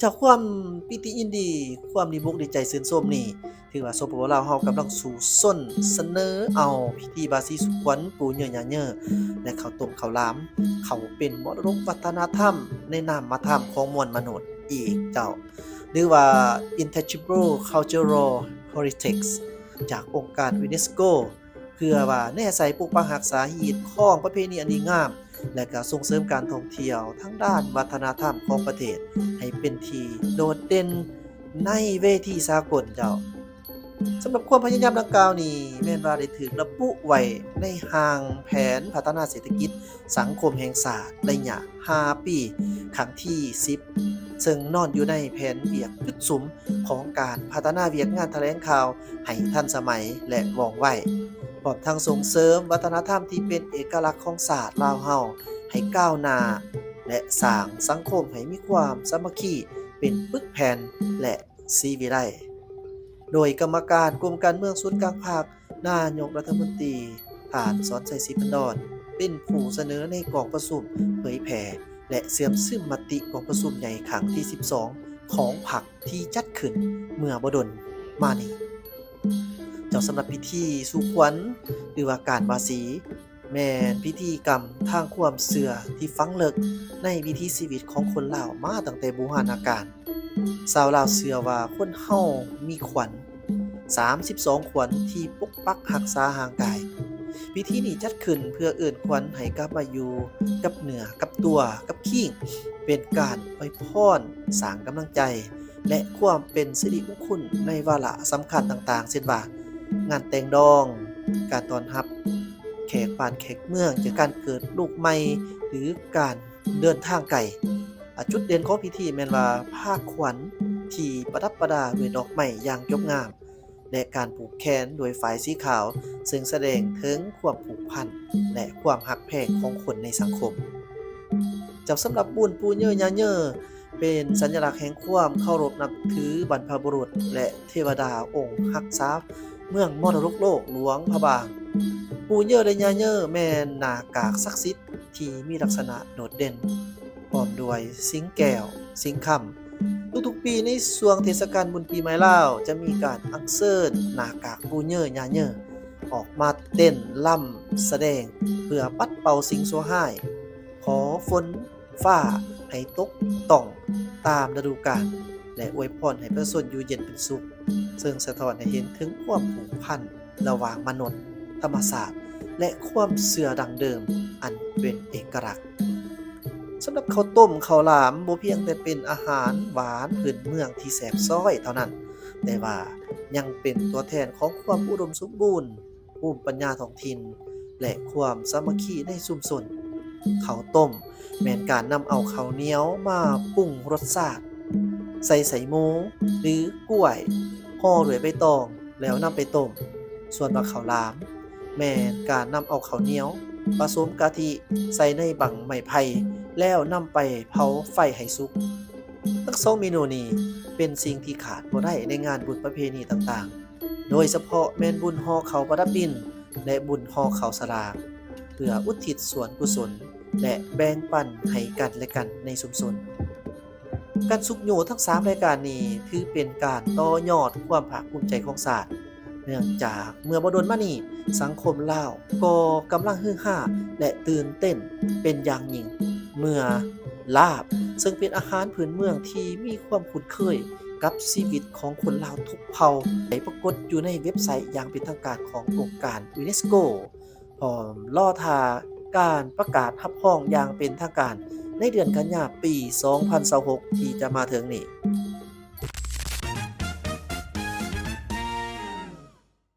ເຈົ້າ ຄວາມປີຕິຍິນດີ, ຄວາມດີມຸກດີໃຈຊື່ນຊົມນີ້ ຖືວ່າ ສປປ ລາວ ເຮົາກຳລັງສູ້ຊົນສະເໜີເອົາພິທີບາສີສຸຂວັນປູ່ເຍີຍຍ່າເຍີ ແລະ ເຂົ້າຕົ້ມເຂົ້າຫຼາມ ເຂົ້າເປັນມໍລະດົກວັດທະນະທຳໃນນາມມະທຳຂອງມວນມະນຸດອີກເຈົ້າ ຫຼືວ່າ Intangible Cultural Heritage ຈາກອົງການ UNESCO ເພື່ອວ່າແນໃສ່ປົກປັກຮັກສາ, ຮີດຄອງປະເພນີອັນດີງາມ ແລະ ກໍສົ່ງເສີມການທ່ອງທ່ຽວທາງດ້ານວັດທະນະທຳຂອງປະເທດ ໃຫ້ເປັນທີ່ໂດດເດັ່ນໃນເວທີສາກົນເຈົ້າ. ສຳລັບຄວາມພະຍາຍາມດັ່ງກ່າວນີ້ ແມ່ນວ່າໄດ້ຖືກລະບຸໄວ້ໃນຮ່າງແຜນພັດທະນາເສດຖະກິດສັງຄົມແຫ່ງຊາດໄລຍະຫ້າປີ ຄັ້ງທີສິບ ເຊິ່ງນອນຢູ່ໃນແຜນວຽກຈຸດສຸມຂອງການພັດທະນາວຽກງານຖະແຫຼງຂ່າວໃຫ້ທັນສະໄໝ ແລະ ວ່ອງໄວ, ພ້ອມທັງສົ່ງເສີມວັດທະນະທຳທີ່ເປັນເອກະລັກຂອງຊາດລາວເຮົາໃຫ້ກ້າວໜ້າ ແລະ ສ້າງສັງຄົມໃຫ້ມີຄວາມສາມັກຄີເປັນປຶກແຜ່ນ ແລະ ສີວິໄລ. ໂດຍກຳມະການກົມການເມືອງສູນກາງພັກ, ນາຍົກລັດຖະມົນຕີ ທ່ານ ສອນໄຊ ສີພັນດອນ ເປັນຜູ້ສະເໜີໃນກອງປະຊຸມເຜີຍແຜ່ ແລະ ເຊື່ອມຊຶມມະຕິກອງປະຊຸມໃຫຍ່ຄັ້ງທີສິບສອງ ຂອງພັກທີ່ຈັດຂຶ້ນເມື່ອບໍ່ດົນມານີ້. ເຈົ້າ ສຳລັບພິທີສູ່ຂວັນ ຫຼືວ່າການບາສີ ແມ່ນພິທີກຳທາງຄວາມເຊື່ອທີ່ຝັງເລິກໃນວິຖີຊີວິດຂອງຄົນລາວມາຕັ້ງແຕ່ບູຮານາການ. ຊາວລາວເຊື່ອວ່າຄົນເຮົາມີຂວັນສາມສິບສອງຂວັນທີ່ປົກປັກຮັກສາຮ່າງກາຍ. ພິທີນີ້ຈັດຂຶ້ນເພື່ອເອີ້ນຂວັນໃຫ້ກັບມາຢູ່ກັບເນື້ອກັບຕົວກັບຄີງ, ເປັນການອວຍພອນ, ສ້າງກຳລັງໃຈ ແລະ ຄວາມເປັນສິລິມຸງຄຸນໃນວາລະສຳຄັນຕ່າງໆ ເຊັ່ນວ່າ ງານແຕ່ງດອງ, ການຕ້ອນຮັບແຂກບ້ານແຂກເມືອງ, ຈາກການເກີດລູກໃໝ່ ຫຼື ການເດີນທາງໄກ. ອາ ຈຸດເດັ່ນຂອງພິທີແມ່ນວ່າ ພາຂວັນທີ່ປະດັບປະດາດ້ວຍດອກໄມ້ຢ່າງຈົບງາມ ແລະ ການຜູກແຂນດ້ວຍຝ້າຍສີຂາວ, ເຊິ່ງສະແດງເຖິງຄວາມຜູກພັນ ແລະ ຄວາມຮັກແພງຂອງຄົນໃນສັງຄົມ. ເຈົ້າ ສຳລັບບຸນປູ່ເຍີຍ່າເຍີ ເປັນສັນຍະລັກແຫ່ງຄວາມເຄົາລົບນັບຖືບັນພະບຸລຸດ ແລະ ເທວະດາອົງຮັກສາເມືອງມໍລະດົກໂລກຫຼວງພະບາງ. ປູ່ເຍີ ແລະ ຍ່າເຍີ ແມ່ນໜ້າກາກສັກສິດທີ່ມີລັກສະນະໂດດເດັ່ນ ພ້ອມດ້ວຍສິງແກ້ວ, ສິງຄຳ. ທຸກໆປີໃນຊ່ວງເທດສະການບຸນປີໃໝ່ລາວ ຈະມີການອັນເຊີນໜ້າກາກປູ່ເຍີ ຍ່າເຍີ ອອກມາເຕັ້ນລຳສະແດງ ເພື່ອປັດເປົ່າສິ່ງຊົ່ວຮ້າຍ, ຂໍຝົນຟ້າໃຫ້ຕົກຕ້ອງຕາມລະດູການ ແລະ ອວຍພອນໃຫ້ປະຊາຊົນຢູ່ເຢັນເປັນສຸກ, ເຊິ່ງສະທ້ອນໃຫ້ເຫັນເຖິງຄວາມຜູກພັນ ລະຫວ່າງມະນຸດ, ທຳມະຊາດ ແລະ ຄວາມເຊື່ອດັ້ງເດີມອັນເປັນເອກະລັກ. ສຳລັບເຂົ້າຕົ້ມເຂົ້າຫຼາມ ບໍ່ພຽງແຕ່ເປັນອາຫານຫວານພື້ນເມືອງທີ່ແຊບຊ້ອຍເທົ່ານັ້ນ, ແຕ່ວ່າຍັງເປັນຕົວແທນຂອງຄວາມອຸດົມສົມບູນ, ພູມປັນຍາທ້ອງຖິ່ນ ແລະ ຄວາມສາມັກຄີໃນຊຸມຊົນ. ເຂົ້າຕົ້ມແມ່ນການນຳເອົາເຂົ້າໜຽວມາປຸງລົດຊາດ, ໃສ່ໄສ້ໝູ ຫຼື ກ້ວຍ, ຫໍ່ດ້ວຍໃບຕອງ ແລ້ວນຳໄປຕົ້ມ. ສ່ວນວ່າເຂົ້າຫຼາມ ແມ່ນການນຳເອົາເຂົ້າໜຽວປະສົມກະທິໃສ່ໃນບັ້ງໄມ້ໄຜ່ ແລ້ວນຳໄປເຜົາໄຟໃຫ້ສຸກ. ທັງສອງເມນູນີ້ເປັນສິ່ງທີ່ຂາດບໍ່ໄດ້ໃນງານບຸນປະເພນີຕ່າງໆ, ໂດຍສະເພາະແມ່ນບຸນຫໍ່ເຂົ້າປະດັບດິນ ແລະ ບຸນຫໍ່ເຂົ້າສະຫຼາກ ເພື່ອອຸທິດສ່ວນກຸສົນ ແລະ ແບ່ງປັນໃຫ້ກັນແລະກັນໃນຊຸມຊົນ. ການຊຸກຍູ້ທັງສາມລາຍການນີ້ ຖືເປັນການຕໍ່ຍອດຄວາມພາກພູມໃຈຂອງຊາດ, ເນື່ອງຈາກເມື່ອບໍ່ດົນມານີ້ ສັງຄົມລາວກໍກຳລັງຮືຮາ ແລະ ຕື່ນເຕັ້ນເປັນຢ່າງຍິ່ງເມື່ອລາບ ເຊິ່ງເປັນອາຫານພື້ນເມືອງທີ່ມີຄວາມຄຸ້ນເຄີຍກັບຊີວິດຂອງຄົນລາວທຸກເຜົ່າ ໄດ້ປາກົດຢູ່ໃນເວັບໄຊຢ່າງເປັນທາງການຂອງອົງການຢູເນສໂກ. ພ້ອມລໍຖ້າການປະກາດຮັບຮອງຢ່າງເປັນທາງການໃນເດືອນກັນຍາປີສອງພັນຊາວຫົກທີ່ຈະມາເຖິງນີ້.